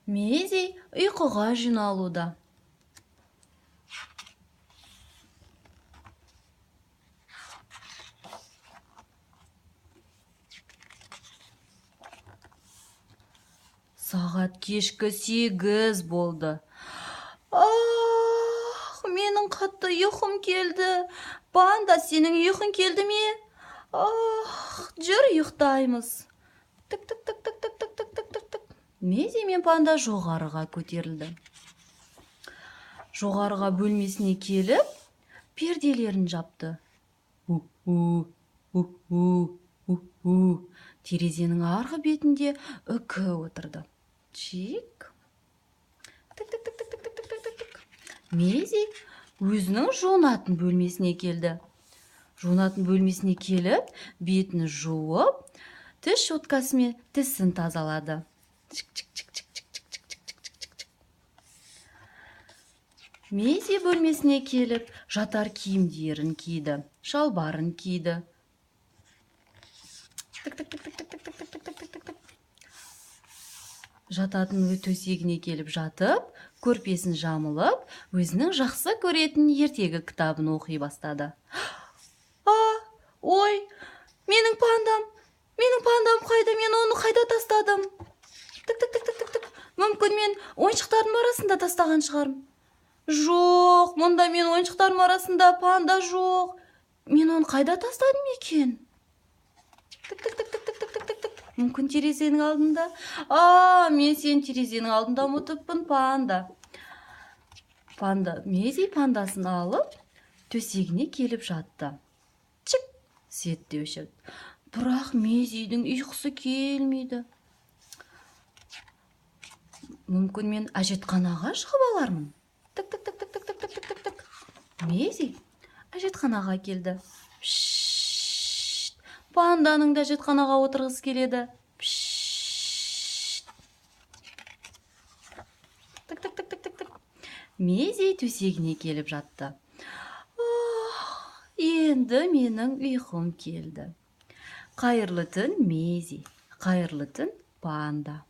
Мези ұйқыға жиналуда. Сағат кешкі 8 болды. Ах, менің қатты ұйқым келді. Панда, сенің ұйқың келді ме? Ах, жүр ұйықтаймыз. Тік, тік, тік, тік, тік, тік, тік, тік, тік, тік. Мези мен панда жоғарыға көтерілді. Жоғарыға бөлмесіне келіп, перделерін жапты. У-у, у-у, у-у. Терезенің арғы бетінде үкі отырды. Чик. Тік, тік, тік, тік, тік, тік, тік, тік, тік. Мези өзінің жуынатын бөлмесіне келді. Жуынатын бөлмесіне келіп, бетін жуып, тіс щеткасымен тісін тазалады. Чик, чик, чик, чик, чик, чик, чик, чик, чик, чик, чик. Мези бөлмесіне келіп, жатар киімдерін киді, шалбарын киді. Тік, тік, тік, тік, тік, тік, тік, тік, тік, тік, тік, тік. Жататын төсегіне келіп жатып, көрпесін жамылып, өзінің жақсы көретін ертегі кітабын оқи бастады. А, ой, менің пандам, менің пандам қайда, мен оны қайда тастадым? Тік, тік, тік, тік, тік, тік. Мүмкін мен ойыншықтардың арасында тастаған шығармын. Жоқ, мұнда мен ойыншықтарым арасында панда жоқ. Мен оны қайда тастадым екен? Тік, тік, тік, тік, тік, тік, тік, тік, тік. Мүмкін терезенің алдында. А, мен сені терезенің алдында ұмытыппын, панда. Панда, Мези пандасын алып, төсегіне келіп жатты. Чик, свет те өшірді. Бірақ Мезидің ұйқысы келмейді. Мүмкін мен әжетханаға шығып алармын. Тік, тік, тік, тік, тік, тік, тік, тік, тік, тік. Мези әжетханаға келді. Пшшт. Панданың да әжетханаға отырғысы келеді. Пшшт. Тік, тік, тік, тік, тік, тік. Мези төсегіне келіп жатты. Ах, енді менің ұйқым келді. Қайырлы түн, Мези. Қайырлы түн, панда.